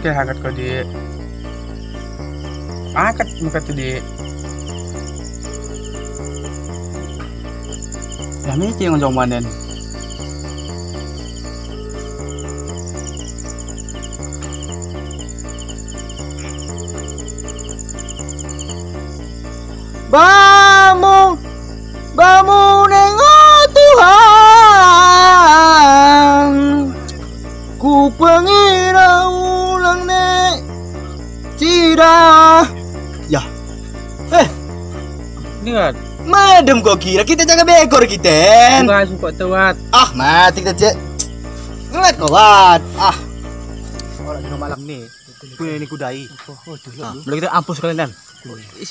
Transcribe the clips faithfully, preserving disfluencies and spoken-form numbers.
Ke hangkat ko di. Angkat muka tu di. Ya mi cing jong manen. Bamu, bamu nengok Tuhan. Ku pengira ulang ne cira. Ya. Eh. Ini kan. Madem kau kira kita jaga bekor kita. Bukan suka tewat. Ah, mati kita cek. Ngat kau wat. Ah. Orang di malam ni. Punya ini kudai. Oh, oh, tuh. Nah, boleh kita ampus kalian dan.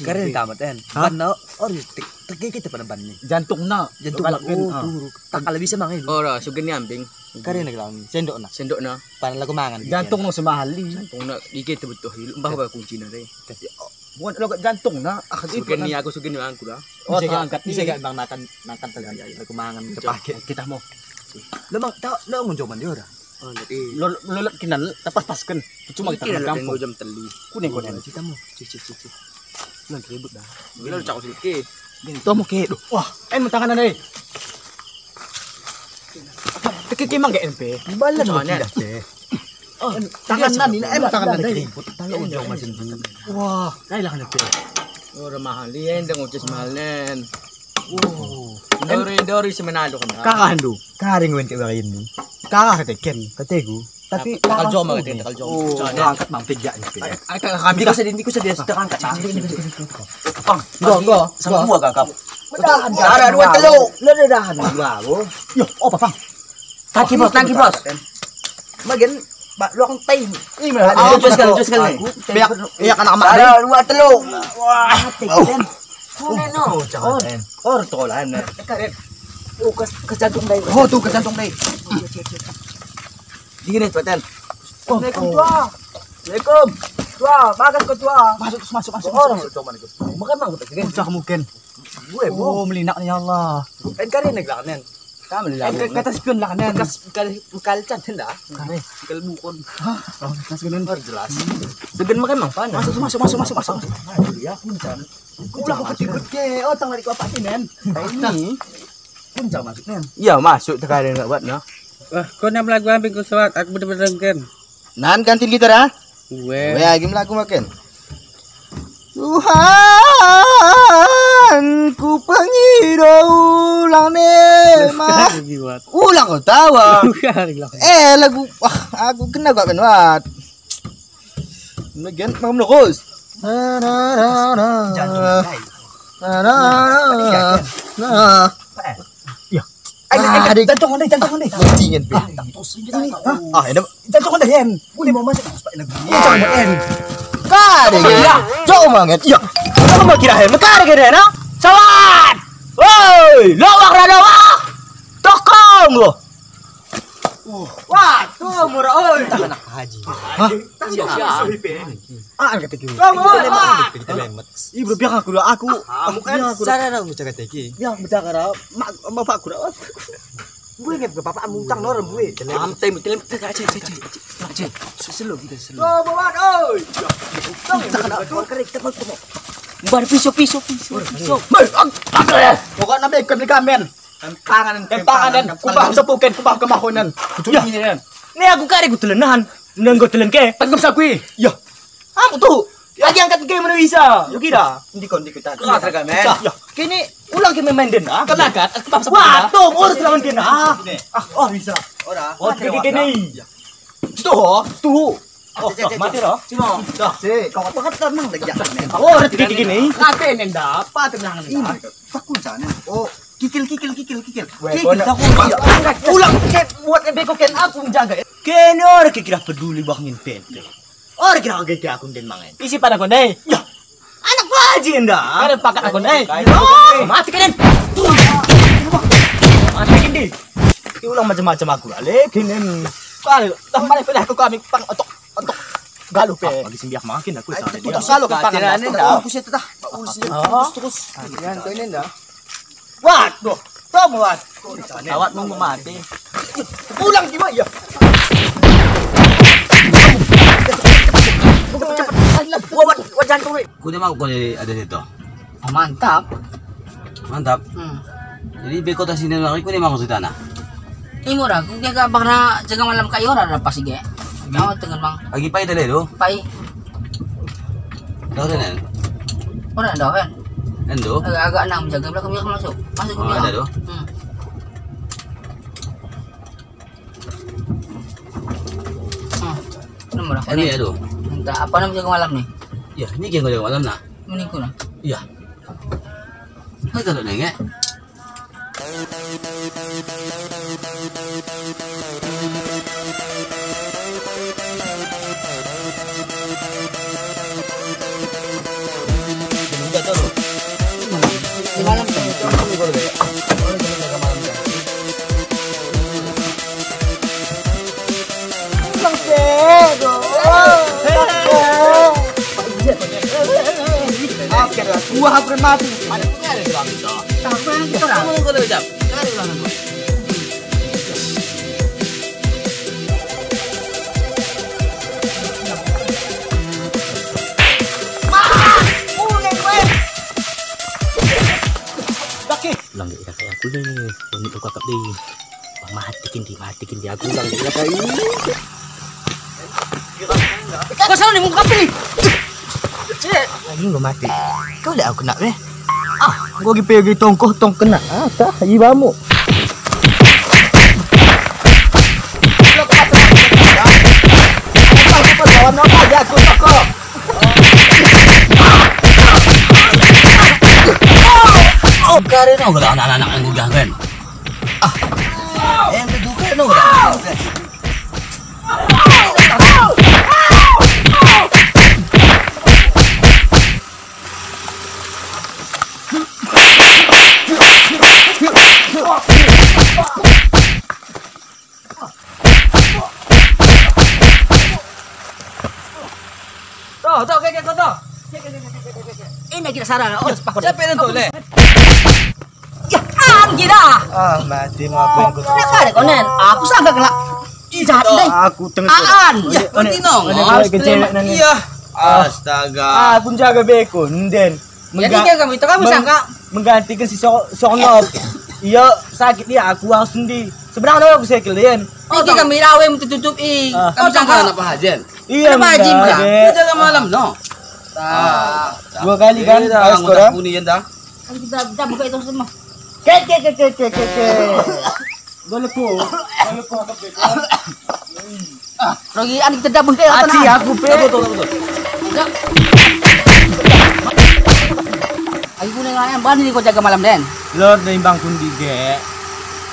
Karen tamat en. Hah? Ban na ori tek tek kita pada ban ni. Jantung na. Jantung na. Oh, tuh. Tak kalau bisa mang ini. Ora, sugen ni ambing. Karen lagi lang. Sendok na. Sendok na. Pan lagu mangan. Jantung na semahali. Jantung na dikit betul. Mbah ba kunci na re. Bukan lo jantung na. Ah, sugen ni aku sugen ni angku dah. Oh, bisa tak angkat bisa ni. Gak bang makan makan telan. Lagu mangan kepake. Kita mau. Lo mang tau lo ngunjung man dia ora. Lo lo kinan tapas pasken. Cuma kita kampung. Jam telu. Kuning kuning. Kita mau. Cik cik cik cik. Nanti ribut dah. Bila cakap sedikit. Tomo ke. Wah, en tangan na deh. Teke ke mang ke M P. Balan mo tidak teh. Oh, tangan na ni, em tangan na deh. Tangan jong macam tu. Wah, kai lah na teh. Ora mahal, dia yang tengok cus mahal nen. Oh, dori dori semenado kan. Kakan tu. Karing wen ke barin ni. Kaka kata ken, kata ku. Tapi takal jom kata takal jom. Oh, angkat mang tiga ni. Ai kami ko sedih ni ko sedih takal angkat. Pang, go go. Semua kakap. Ada dua telu. Lo dah dah. Dua. Yo, apa pang? Tangki bos, tangki bos. Magen ba luang tai. Ini mah. Oh, terus kali, terus kali. Biak biak anak mak. Ada dua telu. Wah, tiga. Kuning no. Or tolan. Karet. Oh, kes kejantung dai. Oh, tu kejantung dai. Dingin ni tuan. Assalamualaikum tua. Assalamualaikum. Tua, bagas ko tua. Masuk masuk masuk. Orang tu mana tu? Makan mang tu. Cak mungkin. Gue bu. Oh, melinak ni Allah. En kari ni gelanen. Kami lah. Kata sepion lah nen. Kal kal can dah. Kare. Kal bukon. Hah, oh, kas kenen. Jelas. Segen makan mang pan. Masuk masuk masuk masuk masuk. Ya, pun can. Ulah kau ketikut ke, oh tang lari kau apa sih nen? Ini. Pun can masuk nen. Iya masuk tekarin enggak buat no. Wah, kau nam lagu ambil kau sewat, aku bener-bener ken. Nan kantin kita dah. Gue. Gue agim lagu makan. Tuhan, ku pengido ulang ne mah. Ulang kau tawa. Eh lagu wah aku kena gak kenwat. Megen mam lokus. Na na na na. Na na na na. Ya. Ada jantung anda, jantung anda. Mancingen pe. Ini, ah, ada jantung anda hen. Boleh mau masuk pas pakai lagu. Jantung anda hen. Kare ke ya. Jauh banget. Ya. Jauh banget kira hen. Kare ke hen. Sawat. Woi, lawak rada wah. Tokong lo. Wah, tu murah oi. Anak haji. Hah? Iya, iya. Ah, kata kiri. Kamu apa? Kita lemet. Ih, bro, biar aku dulu, aku. Kamu kan sana dong bicara teki. Ya, bicara mak bapak aku dah. Gue ingat ke bapak mutang nor gue. Am tem tem tem cek cek cek. Cek. Selo kita selo. Tuh, bawa oi. Kita kena kau kere kita mau temu. Bar piso piso piso piso. Pokoknya beken ni kamen. Tangan tangan dan kubah sepuken kubah kemahonan. Kutu ini kan. Ni aku kare ku telenan. Nang ku telen ke. Tangkap sakui. Ya. Amu tu. Lagi angkat ke mana bisa? Yo kira. Ndiko ndiko tak. Kelas ragam eh. Kini ulang ke main den ah. Kena kat. Wah, tu baru telawan kena. Ah, oh bisa. Ora. Oh, kini kini. Tuh, tuh. Oh, mati roh. Cuma. Dah. Si, kau kata kata nang lagi. Oh, rezeki kini. Kata nenda apa tenang. Takut sana. Oh, kikil kikil kikil kikil. Kikil takut. Ulang ke buat beko ken aku menjaga. Kene orang kikira peduli bah ngin pente. Orang kira kageke aku den mangen. Isi pada kau deh. Ya. Anak baji enda. Kare pakat aku deh. Mati kalian. Mati kini. Ulang macam-macam aku ale kini. Kali tambah pernah aku kami pang otok otok galuh pe. Bagi sembiak makin aku sana. Itu selalu ke pangan enda. Aku sih tetah. Terus terus. Yang kau ini enda. Waduh, tong wat. Awak nunggu mati. Pulang di mana? Cepat. Wah, wah, wah, jantung ni. Kuni mau kuni ada situ. Oh, mantap. Mantap. Hmm. Jadi beko ta sini lagi kuni mau situ na. Imur aku dia gak pernah jaga malam kayu orang ada pasti ge. Mau tengah mang. Lagi pai tadi tu. Pai. Dah dah. Orang dah kan. Endo. Agak agak enam jaga belakang dia masuk. Masuk ke dia. Ada tu. Hmm. Hmm. Nomor apa ni? Aduh. Entah apa nama jaga malam ni? Ya, ini jaga malam na. Meniku na. Ya. Hai kalau nengek. Ulang dia kaya aku ni, ini tu kakak dia. Mati kindi, mati kindi aku ulang dia kaya. Kau selalu ni muka api. Cek. Lagi gua mati. Kau lihat aku nak weh. Ah, gua pergi tongkoh tong kena. Ah, tak, ibamu. Kare no gala anak-anak yang gugah kan. Ah. Yang kedua no gala. Toh, toh, keke, toh, toh. Ini kita sarang. Oh, siapa yang tu le? Ya, an kita. Ah, mati mau aku. Nak ada konen. Aku sangka kena. Ih, jahat deh. Aku tengah. Aan. Ya, ini nong. Iya. Astaga. Aku jaga beko, nden. Jadi mengga-, dia kami itu kan meng-, sangka menggantikan si So-, Sonop. Iya, sakit dia, aku harus sendi. Sebenarnya aku sekelian. Oh, ini kami rawe tutup i. Ah. Kami sangka apa hajen? Iya, apa haji, enggak, Bang? Dia jaga malam, no. Ah, dua kali kan, iya, pas orang korang. Kuni, ya, dah. Kan kita, kita buka itu semua. Ke, ke, ke. Boleh ku, boleh ku apa ke? Ah, rogi an kita dah bengkel. Aci aku pe. Betul, betul, betul. Aku ni ngayam bani ko jaga malam den. Lord na imbang kundi ge.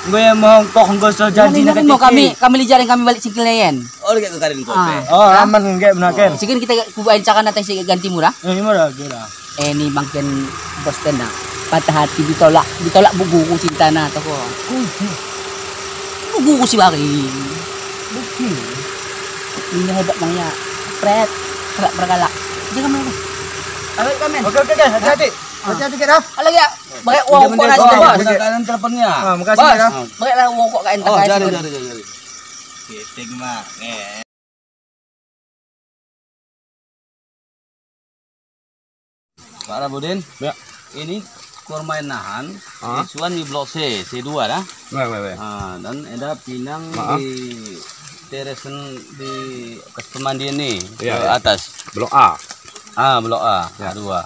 Nggo ya mongkok nggo so janji na kami, kami lijaring kami balik singkil yen. Oh, lagi ke karin kopi. Ah. Oh, aman nge benar ken. Sikin kita kubain cakana teh si ganti murah. Eh, murah, murah. Eh, ni bangken bos kena. Patah hati ditolak, ditolak bu gugu cinta na toko. Kudu. Bu gugu si bari. Buki. Ini hebat bang ya. Pret, galak bergalak. Jangan main. Tarik komen. Oke, oke, oke. Hati-hati. Hati-hati kita. Alah ya. Pakai uang kok nanti, bos. Kalian teleponnya. Ah, makasih ya. Pakai lah uang kok kain. Oh, jari, jari, jari. Kita mah. Eh. Pak Rabudin, ya. Ini kurma inahan, ah, isuan di blok C, C dua dah. Weh, weh, weh. Ah, dan enda pinang di teresen di kas pemandian ni, ya, ke atas. Blok A. Ah, blok A, ya. A dua.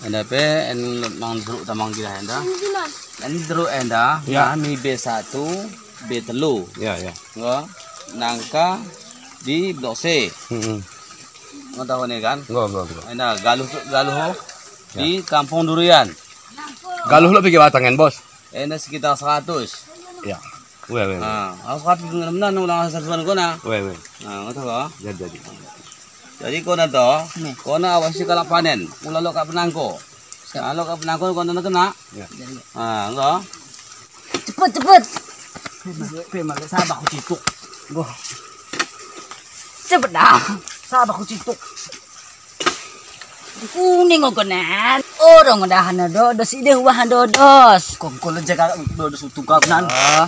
Enda pe, en mang jeruk tamang gila enda. En jeruk enda, ya. Nah, ni B satu, B telu. Ya, ya. Nggo, nangka di blok C. Hmm, hmm. Nggo tahu ni kan? Nggo, nggo, nggo. Enda galuh, galuh ho. Ya. Di Kampung Durian. Galuh lo pikir batang kan, Bos? Enda sekitar seratus. Ya. Weh, weh, weh. Ah, aku seratus enam enam ulang seratus kona. Weh, weh. Ah, nggo tahu. Jadi, jadi. Jadi kona toh, kona awasi kalak panen. Ula lo ka penangko. Kalau ka penangko kona kena. Ya. Ah, nggo. Cepet, cepet. Pe malu, pe malu, sabar ku cituk. Nggo. Cepet dah. Sabar ku cituk. Kuning ogonan. Orang udahan dodos, ide wah dodos. Kongkol jaga dodos utuk kau nan. Ah.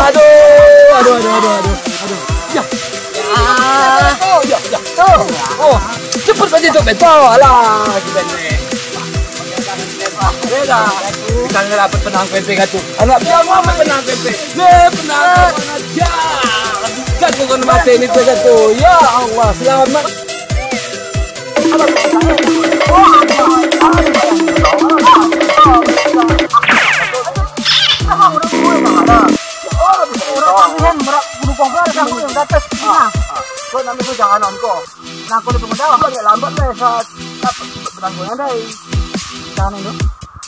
Aduh, aduh, aduh, aduh. Ya. Ah, oh, ya, ya. Oh, oh. Cepat saja, Cok, betul. Alah, kita ni. Beda. Kita ni dapat penangkap P P katu. Anak dia mau main penangkap P P. Ye, penangkap anak dia. Kan bukan mati ni P P katu. Ya Allah, selamat. Orang kami kan merak kudu kongkal kan yang datas. Nah, kau namanya jangan on kau. Nah, kau lebih mudah, kau lambat lah, saat dapat penanggungan dari sana itu.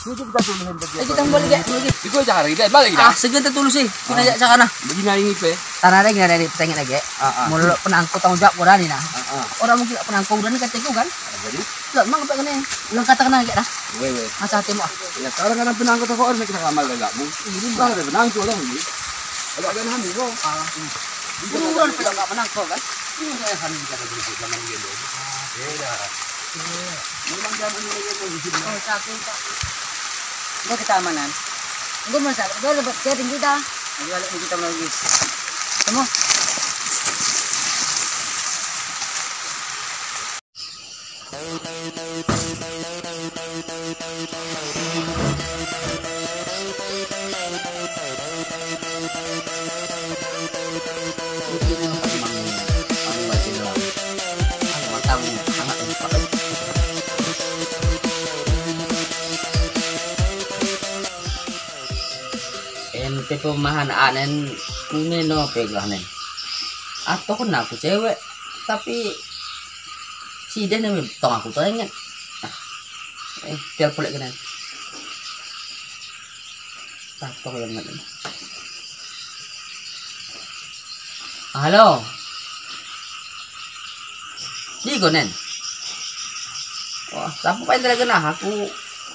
Ini kita tulisin. Eh, kita balik ya, balik. Itu jangan lagi, balik ya. Ah, segan tertulis sih. Kita ajak sana. Begini hari ini, Pe. Tanah lagi, ada di petengin lagi. Ah, ah. Mula penangkut tanggung jawab orang ni nah. Ah, ah. Orang mungkin penangkut orang ni kata aku kan. Jadi? Lah, emang apa kena? Ulang kata kena lagi dah. Weh, weh. Masa hati mau. Ya, sekarang kan penangkut aku orang kita kamal lagi, Bu. Ini baru ada penangkut orang ni. Kalau ada nami, Bu. Ah. Buruan pula nggak menang kau kan? Ini saya kan bisa beli zaman dia dulu. Beda. Memang zaman dia dulu. Oh, satu, Pak. Enggak kita amanan. Enggak masalah. Enggak dapat chatting kita. Enggak ada kita lagi. Semua. Ente pemahan anen kune no peganen. Atau kena aku cewek, tapi si deh ni tong aku tong ingat. Eh, telepon lagi nen. Tak tong yang ingat. Halo. Di konen. Wah, sapu pa intra kena aku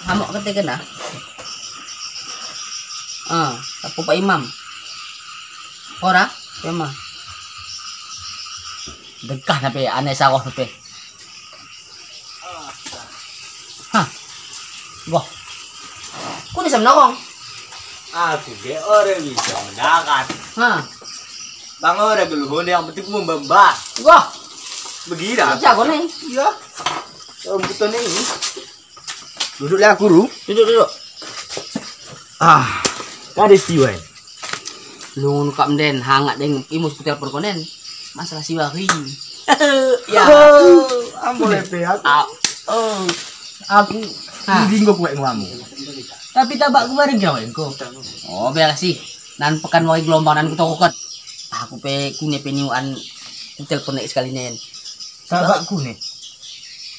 hamok kete kena. Ah, sapu pa imam. Ora, memang. Degah na pe, ane saroh pe. Hah. Goh. Kuni sam nakong. Aku ge ore bisa mendarat. Hah. Bang ore geluhon yang penting membamba. Goh. Begira. Jago ni. Iya. Om betul ni. Duduk lah aku ru. Duduk, duduk. Ah, kada istiwa. Lungun kap den hangat den imus ku telepon konen. Masalah si Wari. Ya. Oh, ambo lepe aku. Ah. Oh. Aku. Ha. Ini dinggo kuek ngamu. Tapi tabak kemarin kau engko. Oh, beres sih. Nan pekan wari gelombang nan ku tokot. Aku pe kune pe niuan ku telepon lagi sekali nen. Tabak kune.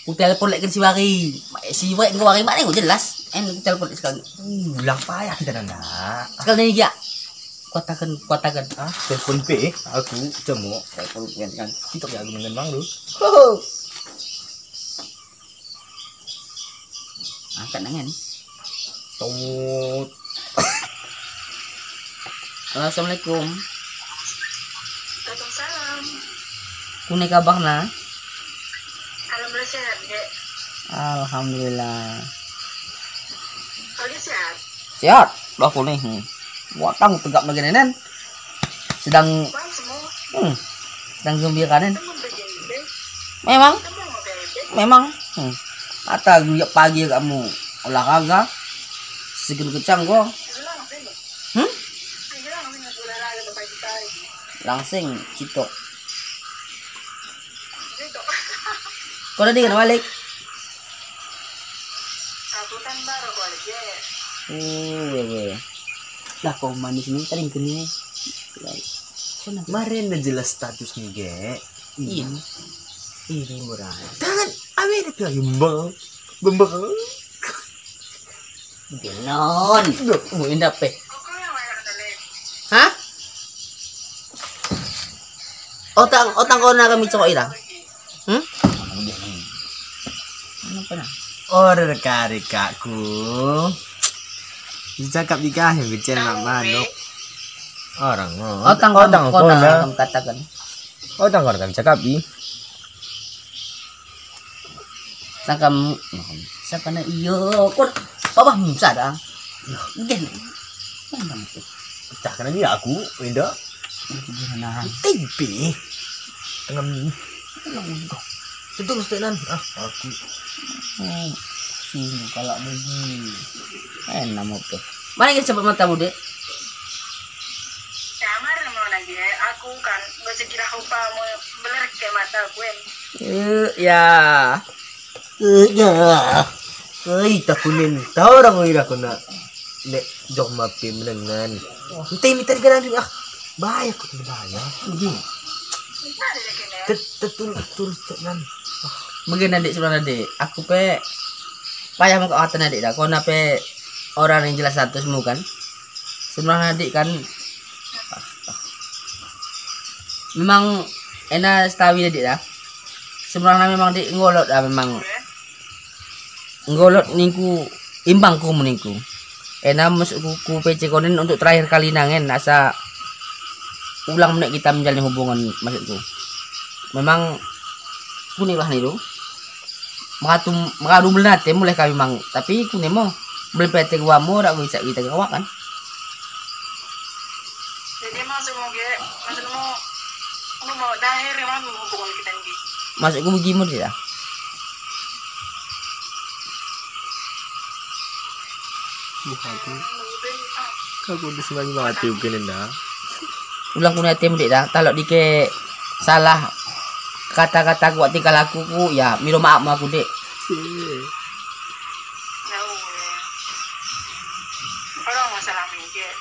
Ku telepon lagi si Wari. Si Wari ku Wari mana ku jelas. En ku telepon lagi sekali. Ulang payah kita nana. Sekali ni dia. Katakan, katakan. Ah, telepon pe, aku cemo. Telepon kan, kan. Kita ya dengan bang lu. Ho. Angkat tangan. Tut. Halo, assalamualaikum. Waalaikumsalam. Kune kabar na? Alhamdulillah sehat, Dek. Alhamdulillah. Kau sehat? Sehat. Bah kune. Hmm. Watang tegap lagi nenen. Sedang. Bang semua. Hmm. Dang gembira kan? Memang, memang. Hmm. Ata guyap pagi kamu olahraga, seger kecang ko. Hmm? Langsing, citok. Ko tadi kena balik? Oh, wewe. Lah, ko manis ni, tadi kena. Kemarin dah jelas status ni, ge. Iya. Ini murah. Tangan, ame ada lagi bembang. Bembang. Genon. Duh, mu indah pe. Hah? Otang, otang ko na kami cokok ira. Hmm? Anu pena? Order kari kakku. Dicakap di kahim kecil mak manuk. Orang, oh. Otang, otang ko na kami katakan. Otang ko na kami cakap di. Saka, saka na iyo, kon, papa musa da. Gen. Mana itu? Pecah kena ni aku, Indo. Itu gimana? Tipe. Tengah ni. Tentu mesti nan. Ah, aku. Oh, sini kalau begini. Eh, nama tu. Mana yang cepat matamu, Dek? Kamar mau lagi, aku kan baca kira rupa mau beler ke mata gue. Eh, ya. Eh, ya. Ai, takunin. Tahu orang ira kena. Nek jok mapi menengan. Nanti minta dikenal dulu, ah. Bahaya kok, bahaya. Ini. Tet-, tetul-, terus tenan. Begini, Dek, sebenarnya, Dek. Aku pe payah mau kata, Dek, dah. Kau nape orang yang jelas statusmu kan? Sebenarnya, Dek, kan memang ena setawi, Dek, dah. Sebenarnya memang, Dek, ngolot dah memang. Ngolot ningku, imbang ku ningku. Ena masuk ku, ku P C konen untuk terakhir kali nangen, asa ulang menek kita menjalin hubungan, maksudku. Memang kuni lah niru. Mengadu, mengadu melate mulai kami mang, tapi kuni mo melempete gua mo rak bisa kita gawa kan. Jadi maksudmu ge, maksudmu, mau mau daher memang hubungan kita ni. Maksudku begini dia. Bukan. Aku di sini mati mungkin dah. Ulang kuni atim, Dek, dah. Kalau dike salah kata-kata ku, tingkah laku ku, ya, miro maaf ma aku, Dek. Cie. Orang masalah ni, Dek.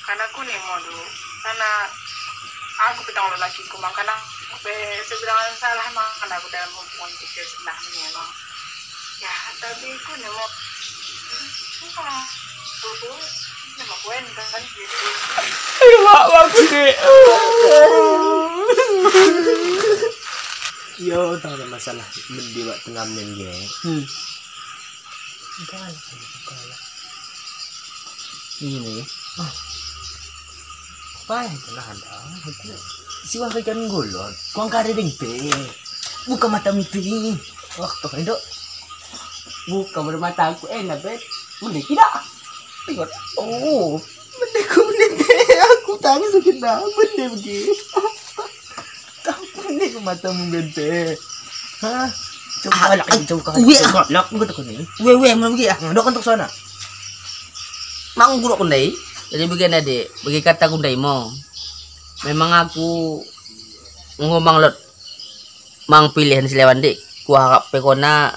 Karena aku ni modu, karena aku petang lelaki ku, makana aku pe sebilang salah, makana aku dalam hubungan kita sebelah ni, emang. Ya, tapi aku ni mau, aku ni mau kuen kan, jadi. Aduh, mak, mak, aku, Dek. Yo, tak ada masalah. Mendiwak tengah men, ya. Hmm. Galak, galak. Ini, ya. Ah. Apa yang kena ada? Aku siwa ikan ngolot. Kau angkat ding pe. Buka mata miting. Wah, toh, Indo. Buka mata aku, eh, na, Bet. Boleh tidak? Tengok. Oh. Benda ku, benda, aku tangis sakit dah. Benda pergi. Tampun ni ke matamu, Bente. Hah? Coba nak, coba nak, coba nak, coba nak ni. Weh, weh, mana pergi ah? Dok untuk sana. Mang guruk kundai. Jadi begini, Dek, bagi kata kundai mo. Memang aku ngomong lot mang pilih ni selewan, Dek. Ku harap pe kona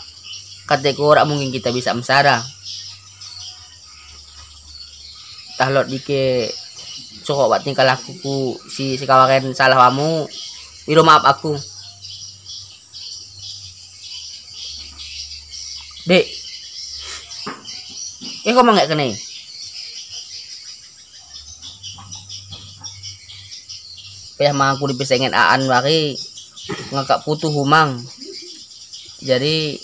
kate ko rak mungkin kita bisa mesara. Tah lot dike cokok bak tingkah laku ku si, si kawaren salah wamu. Miro maaf aku. Dek. Eh, ko mangek kene. Payah mang aku di pesengen aan wari ngakak putu humang. Jadi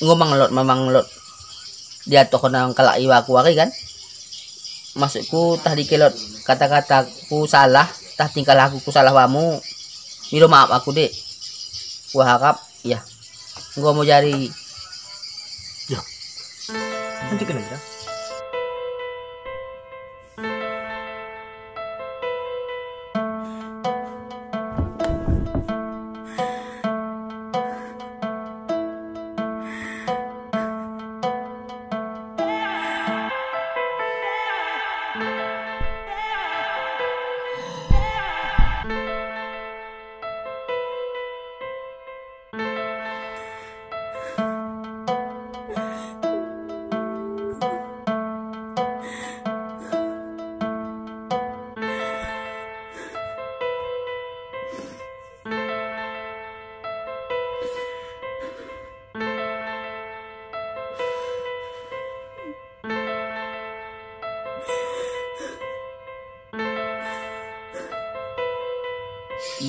ngomong lot, memang lot. Dia toh nang kalak iwa ku wari kan. Maksudku tah dike lot kata-kata ku salah, tah tingkah laku ku salah wamu. Miro maaf aku, Dek. Ku harap, ya. Nggo mau jari. Ya. Nanti kena kita.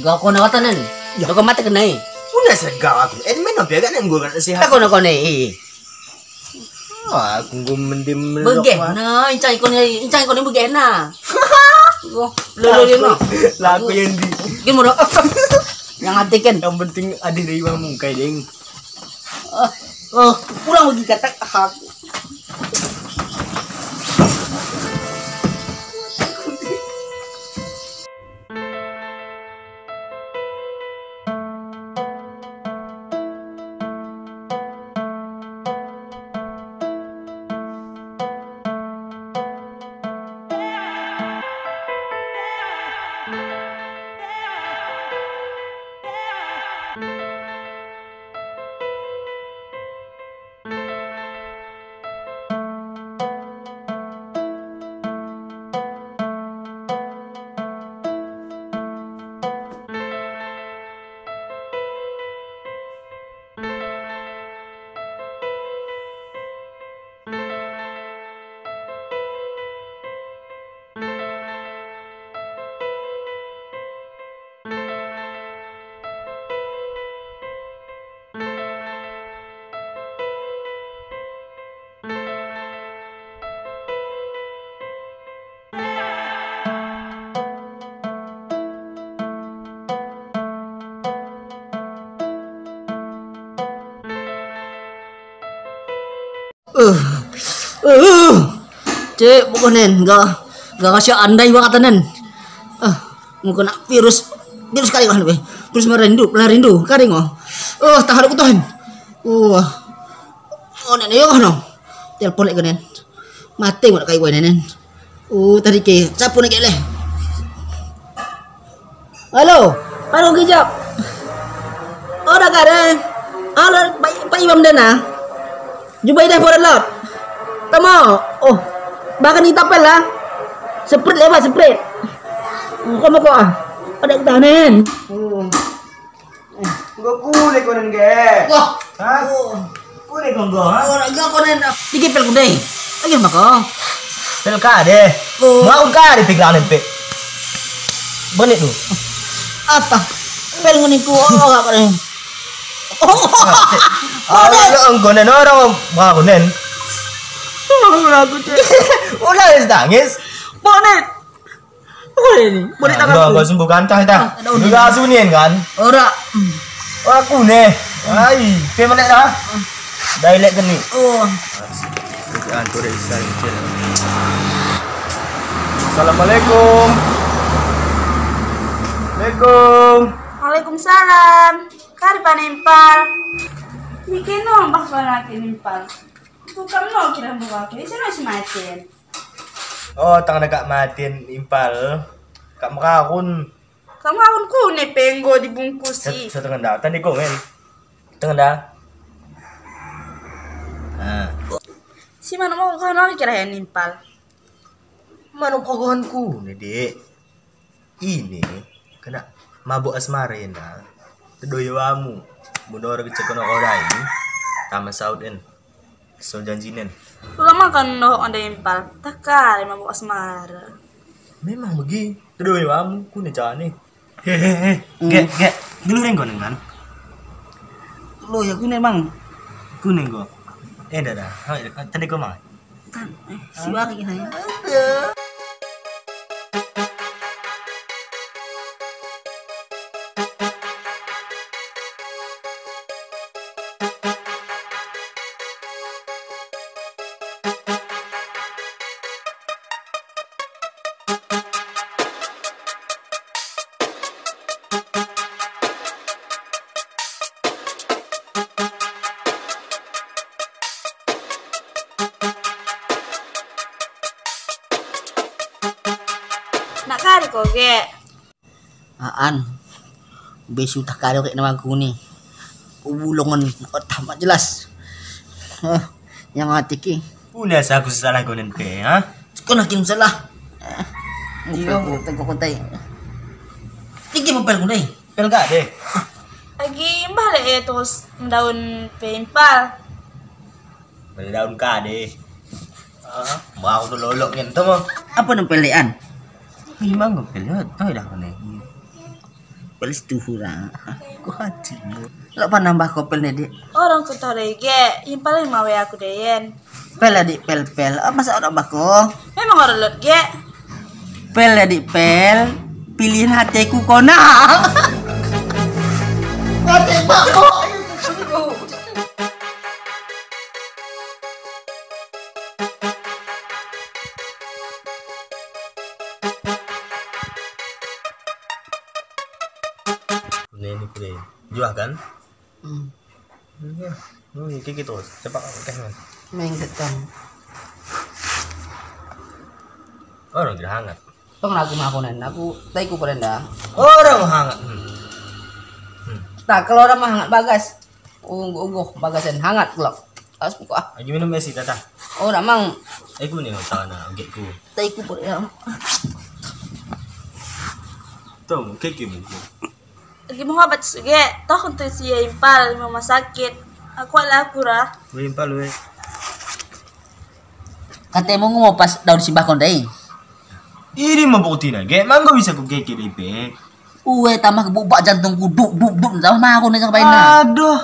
Gak kona kata nen. Ya. Gak mata kena eh. Una sa gak aku. Eh, men no pega nen gua kan sehat. Gak kona kona eh. Wah, aku gua mendem. Bege. Na, incai kona, incai kona bege na. Lo lo lo. Laku yang di. Gini moro. Yang atiken. Yang penting ada dari bang mungkai deng. Oh, pulang lagi kata hak. Eh, eh, cek bukan nen, ga, ga kasih andai banget nen. Eh, mungkin virus, virus kali kan, virus merindu, merindu, kali ngo. Eh, tahan aku tahan. Wah, oh nen, yo no, telepon lagi nen, mati ngo kai nen. Oh, tadi ke, siapa nih kele? Halo, halo kijap. Oh, dah kare. Halo, Pak, Pak Imam dana. Jumpa dah por lot. Tamo. Oh, bahkan kita pel lah. Sprite lewat Sprite. Kamu kok ah? Ada kita nen. Nggo kune konen ge. Wah. Ha? Oh. Kune ko nggo, ha? Ora ga konen. Tiki pel kune. Lagi mako. Pel kade. Oh. Mau kade pikiran pe. Bone tu. Apa? Pel ngone ku oh ga konen. Oh. Ada nggo nen orang mau konen. Aku cek. Udah tangis. Bone. Boleh ni. Boleh tangan. Enggak, enggak sembuh kan, tah, tah. Enggak sunyin kan? Ora. Ora kune. Ai, pe mana dah? Dah ilek kene. Oh. Assalamualaikum. Alaikum. Waalaikumsalam. Kari pane impal. Ni keno bah pana ke impal. Tukang no kira buka ke. Sana si macen. Oh, tang na kak matin impal. Kak makakun. Kak makakun kune pe nggo dibungkusi. Sa tengenda, tadi ko men. Tengenda. Ah. Si mano mau kano kira yan impal. Mano kogohan kune, Dek. Ini kena mabuk asmara ena. Tedoyo amu. Mundur ke cek kono kodai. Tama saut en. So janjinen. Ulama kan noh anda impal. Takar mabuk asmara. Memang begi. Tedoyo amu kune jane. Hehehe. Ge, ge. Dulu ren konen kan. Lo ya kune mang. Kune ko. Eh, dah, dah. Tadi ko mang. Kan, eh, siwa lagi saya. Nak kari ko ge. Aan. Besu tak kari ke nama kune. Ubulongan otak mat jelas. Hah, yang mati ki. Kune sa aku salah konen pe, ha? Kau nak kim salah. Iyo, tengok kotai. Tiki mau pel kune. Pel kade. Lagi mbah le e tos daun pe impal. Pel daun kade. Ah, mau tu lolok ngen tu mo. Apa nu pelean? Memang ko pelean. Tahu dah kene. Pel situ hura. Ko hati. Lo panambah ko pel ne, Dik? Orang ku tore ge, impal ma we aku de yen. Pel, Dik, pel, pel. Ah, masa orang bako? Memang orang lot ge. Pel, Dik, pel. Pilihan hatiku kona. Hati bako. Ini, ini kure. Jua kan? Hmm. Iya. Oh, ini kayak gitu. Cepat, oke, man. Main ketam. Oh, orang tidak hangat. Tong aku mah aku nen, aku taiku perenda. Oh, orang hangat. Hmm. Hmm. Tak, kalau orang mah hangat bagas. Ungguh, ungguh, bagasan hangat kelak. As buka. Lagi minum es, Tata. Oh, dah mang. Eh, ku ni, Tata, na, oke, ku. Taiku perenda. Tong, kayak gini. Lagi mau obat suge, toh untuk si impal, rumah sakit. Aku ala aku ra. Weh, impal, weh. Kate mo ngumo pas daun simbah kon dai. Ini mah bukti na, ge, manggo bisa ku ge ke dipe. Ue, tamah ke bubak jantungku, dup, dup, dup, tamah ma aku ni sampai na. Aduh.